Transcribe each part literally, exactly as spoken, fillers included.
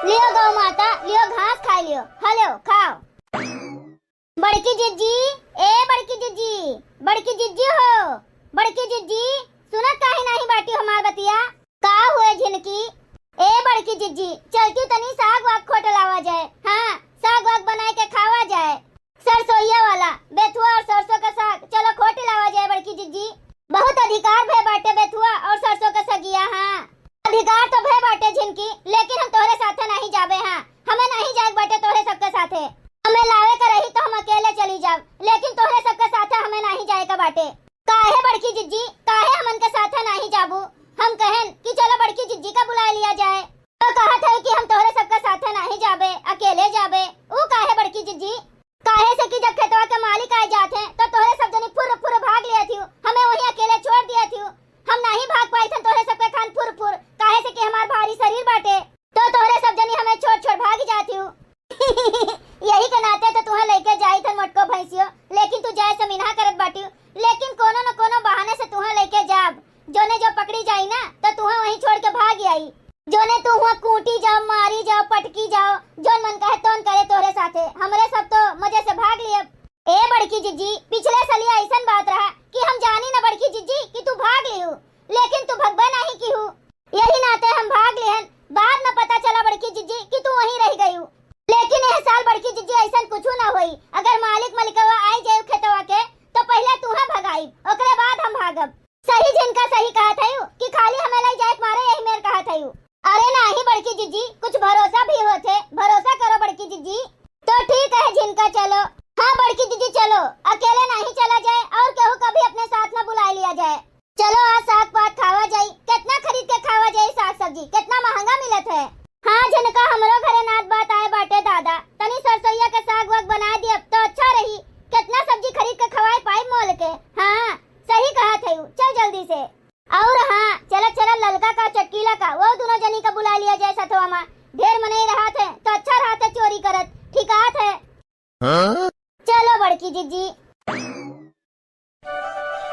लियो गौ माता, लियो घास खाइ लियो, हलो खाओ। बड़की जिज्जी, ए बड़की जिज्जी, बड़की जिज्जी हो, बड़की जिज्जी, सुनत काहे नाहीं बाटी हमार बतिया? का हुए झिनकी? ए बड़की जिज्जी, चलती तनी साग वाग खोट लावा जाए। हाँ, साग वाग बनाए के खावा जाए। सरसोइया वाला बेथुआ और सरसों का साग, चलो खोट लावा जाए बड़की जिज्जी। बहुत अधिकार भय बाटे बेथुआ और सरसों का सगिया। हाँ, अधिकार तो भय बाटे झिनकी, लेकिन हम तोहरे साथे नाहीं जाबे। हाँ, हमें नाहीं जाए के बाटे तोहरे सबके साथे। हमें लावे का रही तो हम अकेले चली जाब, लेकिन तोहरे सबके साथे हमें नाहीं जाए का बाटे। काहे बड़की जिज्जी, काहे हमन के साथे नाहीं जाबू? हम कहेन कि चलो बड़की जिज्जी का बुलाए लिया जाए, तो कहत है कि हम तोहरे सबके साथे नाहीं जाबे, अकेले जाबे। ऊ काहे बड़की जिज्जी? काहे से कि जब खेतवा के मालिक आए जात हैं, तो तोहरे सब जनी फुर फुर भाग लिया थियू, हमें वहीं अकेले छोड़ दिया थियू। हम नाहीं भाग पाई थन तोहरे सबके खान फुर फुर, काहे से कि हमार भारी शरीर बाटे, तो तोहरे सब जनी हमें छोड़ छोड़ भाग जात थियू। यही के नाते तो तुहें लेके जाई थन मोटको भैंसियो, लेकिन तू जाए से मिनहा करत बाटियो। लेकिन कोनो न कोनो बहाने से तुहें लेके जाब, जोने जो पकड़ी जाई ना, तो तुहें वहीं छोड़ के भाग आई। जोने तू हुआ कूटी जाओ, मारी जाओ, पटकी जाओ, जोन मन कहे तोन करे तोहरे साथे। हमरे सब तो मजे से भाग लिए। ए बड़की जिज्जी, पिछले सलिया ऐसन बात रहा कि हम जानी न बड़की जिज्जी कि तू भाग लिहू, लेकिन तू भगबे नाहीं किहू। यही नाते हम भाग लिहन। बाद में पता चला बड़की जिज्जी कि तू वहीं रह गयू। लेकिन यह साल बड़की जिज्जी ऐसन कुछू ना होई। अगर मालिक मलिकवा आई जाए खेतवा के, तो पहले तुहें भगाई, ओकरे बाद हम भागब। सही झिनका सही कहत हयू कि खाली हमें लई जाए के मारे यही मेर कहत हयू। अरे नाहीं बड़की जिज्जी, कुछ भरोसा भी होथे, भरोसा करो बड़की जिज्जी। तो ठीक है झिनका, चलो। हाँ बड़की जिज्जी चलो, अकेले नाहीं चला जाए और केहू का भी अपने साथ में बुलाए लिया जाए। चलो आज साग पात खावा जाई, कितना खरीद के खावा जाई साग सब्जी, कितना महंगा मिलत है। हाँ झिनका, हमरो घरे नात बात आए बाटे दादा, तनी सरसोइया के साग वाग बनाए दियब तो अच्छा रही, कितना सब्जी खरीद के खवाए पाई मोल के। हाँ सही कहत हयू, चल जल्दी से। और हाँ, चलत चलत ललका का चटकीला का वो दोनों जनी का बुला लिया जाए सथवा मा। ढेर मनई रहत है तो अच्छा रहत है चोरी करत, ठिकात है। हाँ? चलो बड़की जिज्जी।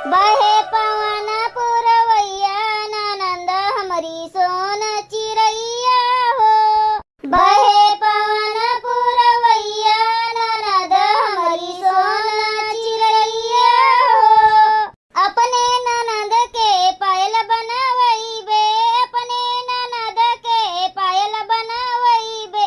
बहे पवन पुरवैया, ननद हमरी सोन चिरैया हो। बहे पवन पुरवैया, ननद हमरी सोन चिरैया हो। अपने ननद के पायल बनवैबे, अपने ननद के पायल बनवैबे।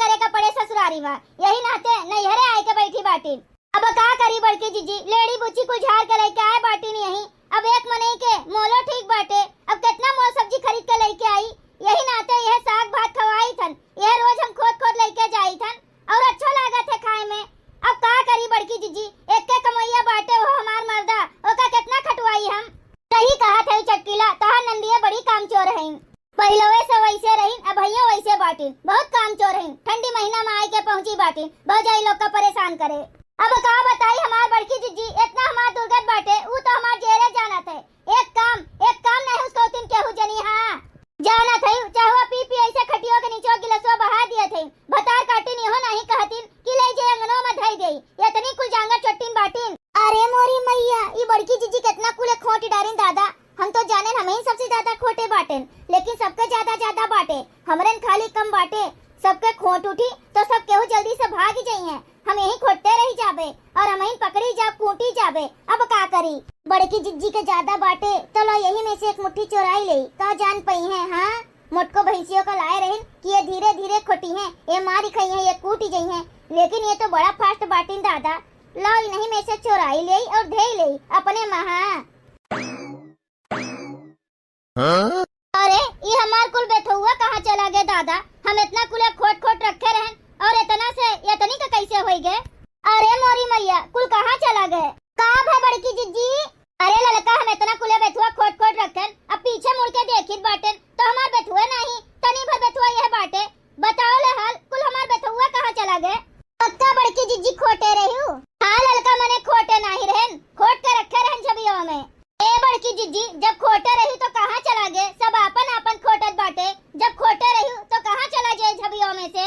करे का पड़े ससुरारी मा, यही नाते नैहरे आए के बैठी बाटिन। अब का करी बड़की जिज्जी, लेड़ी बुच्ची कुल झार के लइके आए बाटिन यही। अब एक मनई के मोलो ठीक बाटे, अब केतना मोल सब्जी खरीद के लइके आई, यही नाते यह साग भात खवाई थन, यह रोज हम खोद खोद लइके जाई थन, और अच्छो लागत है खाए में। अब का करी बड़की जिज्जी, एक के कमैया बाटे वो हमार मर्दा, ओका केतना खटवाई हम। सही कहत है चटकीला, तोहार नंदिया बड़ी कामचोर है। पहिलवे से वैसे रहिन, अबहियो वैसे बाटिन। बहुत कामचोर हईन। ठंडी महीना में आए के पहुंची बाटिन, भौजाई लोग का परेशान करे। अब का बताई हमार बड़की जिज्जी, इतना हमार दुर्गत बाटे, ऊ तो हमार जेरे जानत है। एक काम, एक काम नहीं उसको उतिन केहू जनी, हाँ। जानत है, चाहुआ पी पी ऐसे खटियो के नीचे गिलसवा बहा दिए थे। भतार काटिन इहो नहीं कहतिन कि ले जे अंगनो में धई देई। इतनी कुल जांगर चट्टिन बाटिन। अरे मोरी मैया, ई बड़की जिज्जी कितना कुले खोट डारिन दादा। हम तो जानेन हमही सबसे ज्यादा खोटे बाटेन, लेकिन सबके ज्यादा ज्यादा बाटे, हमरेन खाली कम बाटे। सबके खोट उठी तो सब केहू जल्दी से भाग जइहें, हम यही खोटते रह जाबे और हमहिन पकड़ी जाब, कूटी जाबे। अब का करी? बड़की जिज्जी के ज्यादा बाटे, तो लो यही में से एक मुट्ठी चोराई ले, का जान पइहें, हाँ? मोटको भैंसियों का लाए रहिन कि ये धीरे धीरे खोटी हैं, ये मारी खई हैं, ये कूटी जइहें, लेकिन ये तो बड़ा फास्ट बाटिन दादा। लो इन्हीं में से चोराई ले और धे ले अपने महा। हाँ? अरे, ई हमार कुल बेथुआ कहाँ चला गए दादा? हम इतना कुले खोट खोट रखे रहन और इतना से इतनी का कैसे होई गए? अरे मोरी मैया, कुल कहाँ चला गए? का भे बड़की जिज्जी? अरे ललका, हम इतना कुले बेथुआ खोट खोट रखन, अब पीछे मुड़ के देखित बाटेन तो हमार बेथुआ नहीं, तनी भर बेथुआ यह बाटे। बताओ ले हाल, कुल हमार बेथुआ कहाँ चला गए? पक्का बड़की जिज्जी खोटे रहियो? हाँ ललका, मने खोटे नहीं रहन, खोट के रखे रहन झबियो में। ए बड़की जिज्जी, जब खोटे रही तो कहाँ चला गए? सब आपन आपन खोटत बाटे। जब खोटे रही तो कहाँ चला जाए झबियो में से?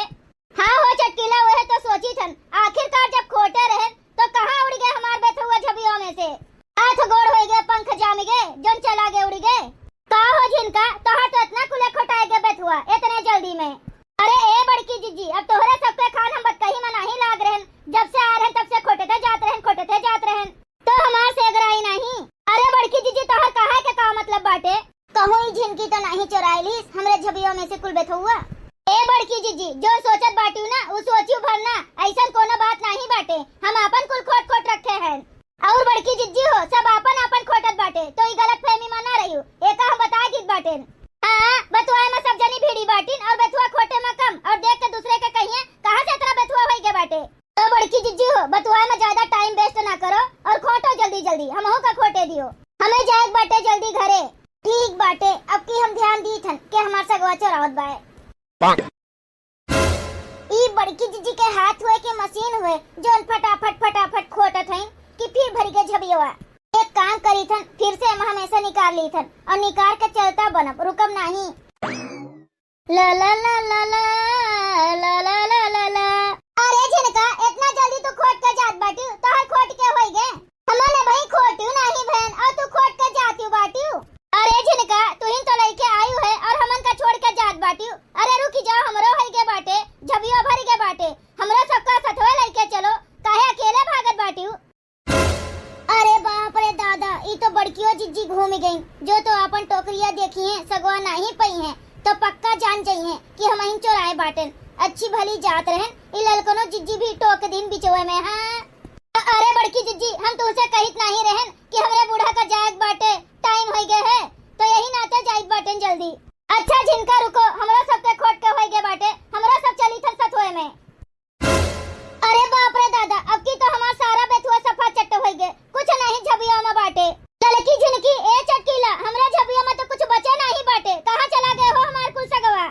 हाँ हो चटकीला, वह तो सोची थन, आखिरकार जब खोटे रहन तो कहाँ उड़ गए हमार बेथुआ झबियो में से? हाथ गोड़ होई गए, पंख जाम गए, जोन चला गए उड़ गए। का हो झिनका, तोहार तो इतना कुले खोटाए गए बेथुआ इतने जल्दी में। अरे ए बड़की जिज्जी, अब तोहरे सबके खान हम बतकही में नहीं लाग रहन, जब से आ रहन तब से खोटते जात रहन, खोटते जात रहन। तो हमार से अगराई नहीं। अरे बड़की जिज्जी, तोहर कहा के का मतलब बाटे? कहूँ ई झिनकी तो नहीं चोराई लीस हमरे झबियो में से कुल बेथुआ? ए बड़की जिज्जी, जो सोचत बाटियो ना, उ सोचियो भर ना, ऐसन कोनो बात नहीं बाटे। हम आपन कुल खोट खोट रखे हैं। और बड़की जिज्जी हो, सब आपन आपन खोटत बाटे, तो ई गलत फहमी में ना रहियो, एका हम बता दीत बाटेन। हाँ, बतुआए में सब जनी भीड़ी बाटिन और बेथुआ खोटे में कम, और देख के दूसरे के कहिए, कहाँ से इतना बेथुआ होई गए बाटे? तो बड़की जिज्जी हो, बतुआए में ज्यादा टाइम वेस्ट ना करो और खोटो जल्दी जल्दी, हमहू का खोटे दियो। हमें जाए के बाटे जल्दी घरे। ठीक बाटे, अब की हम ध्यान दी थन कि हमार सगवा चोरावत बाए। ई बड़की जिज्जी के हाथ हुए कि मशीन हुए, जोन फटाफट फटाफट खोटत हईन कि फिर भरी के झबियवा। एक काम करी थन, फिर से हम हमेशा निकाल ली थन और निकाल के चलता बनब, रुकब नहीं। ला ला ला ला ला, ला ला ला ला ला। अरे झिनका, इतना जल्दी तू खोट के जात बाटियो, तोहर खोट के होई गे? हमन भाई खोटियो नाही भैन, और तू खोट के जातियो बाटियो। अरे झिनका, तू ही तो लइके आयु है और हमन का छोड़ के जात बाटियो। अरे रुकी जाओ, हमरो होई गे बाटे, झबियो भर गे बाटे, हमरो सबका सथवे लइके चलो, काहे अकेले भागत बाटियो? अरे बाप रे दादा, ई तो बड़कियो जिज्जी घूम गई, जो तो आपन टोकरिया देखी हैं, सगवा नाही पई हैं, तो पक्का जान जाई हैं कि हमहिन चोराए बाटेन। अच्छी भली जात रहन, ई ललकनो जिज्जी भी टोक दिन बिचवे में, हाँ। अरे बड़की जिज्जी, हम तुमसे कहित नाही रहन कि हमरे बूढ़ा का जाए के बाटे, टाइम होई गए है, तो यही नाते जाइत बाटेन जल्दी। अच्छा झिनका रुको, हमरो सबके खोट के होई गए बाटे, हमरो सब चली थन सथवे में। अरे बाप रे दादा, अब की तो हमार सारा बेथुआ सफा चट्ट होई गए, कुछ नहीं झबिया में बाटे। ललकी झिनकी, ए चटकीला, हमरे झबिया में तो कुछ बचे नहीं बाटे, कहाँ चला गए हो हमार कुल सगवा?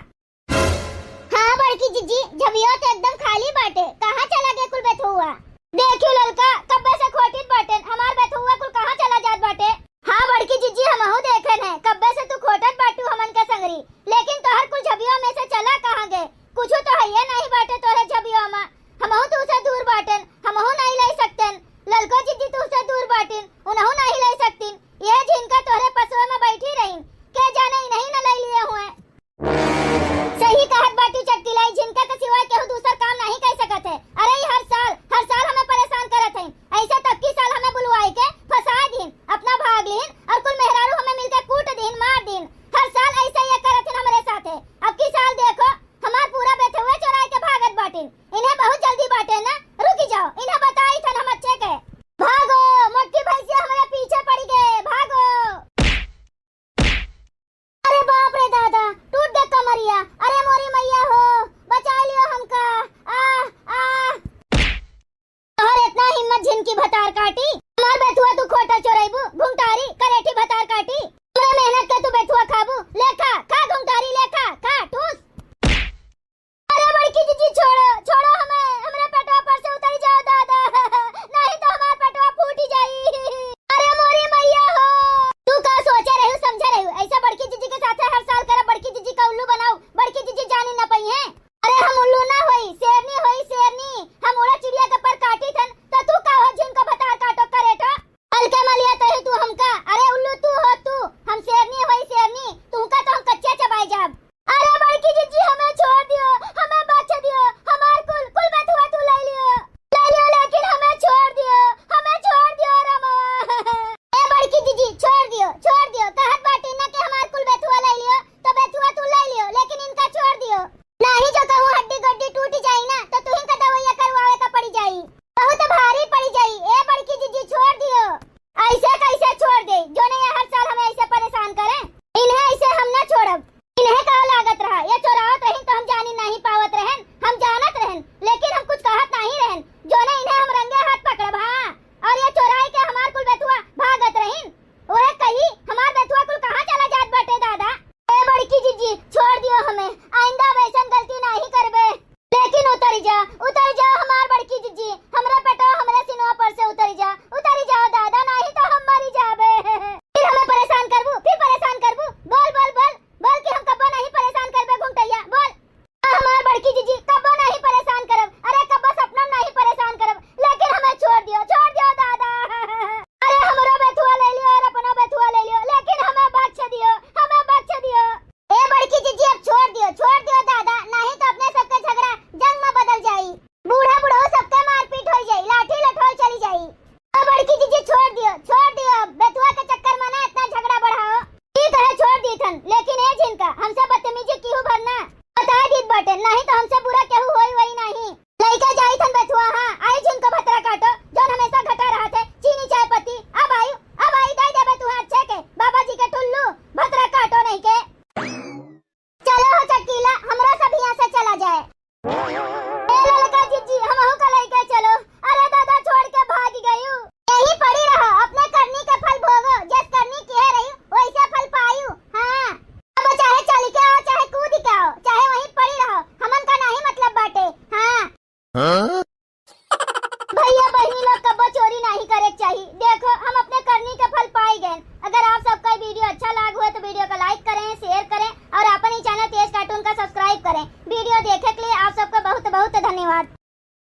हाँ बड़की जिज्जी, झबियो तो एकदम खाली बाटे, कहाँ चला गए कुल बेथुआ? देखियो ललका, कब्बे से खोटित बाटेन, हमार बेथुआ कुल कहाँ चला जात बाटे? हाँ बड़की जिज्जी, हमहू देखेन है, कब्बे से तू खोटत बाटू हमन के संगरी, लेकिन तोहर कुल झबियो में से चला कहाँ गए? कुछ तो हइये नहीं बाटे तोहरे झबियो में, हमहू तू से दूर बाटेन, हमहू नहीं ले सकतेन। ललको जिज्जी तू से दूर बाटिन, उनहू नहीं ले सकतिन। यह झिनका तोहरे पसुआ में बैठी रहीन, के जाने इन्हीं न ले लिए हुए। सही कहत बाटी चटकीलाई, झिनका के सिवाय केहू दूसर का छोड़ो,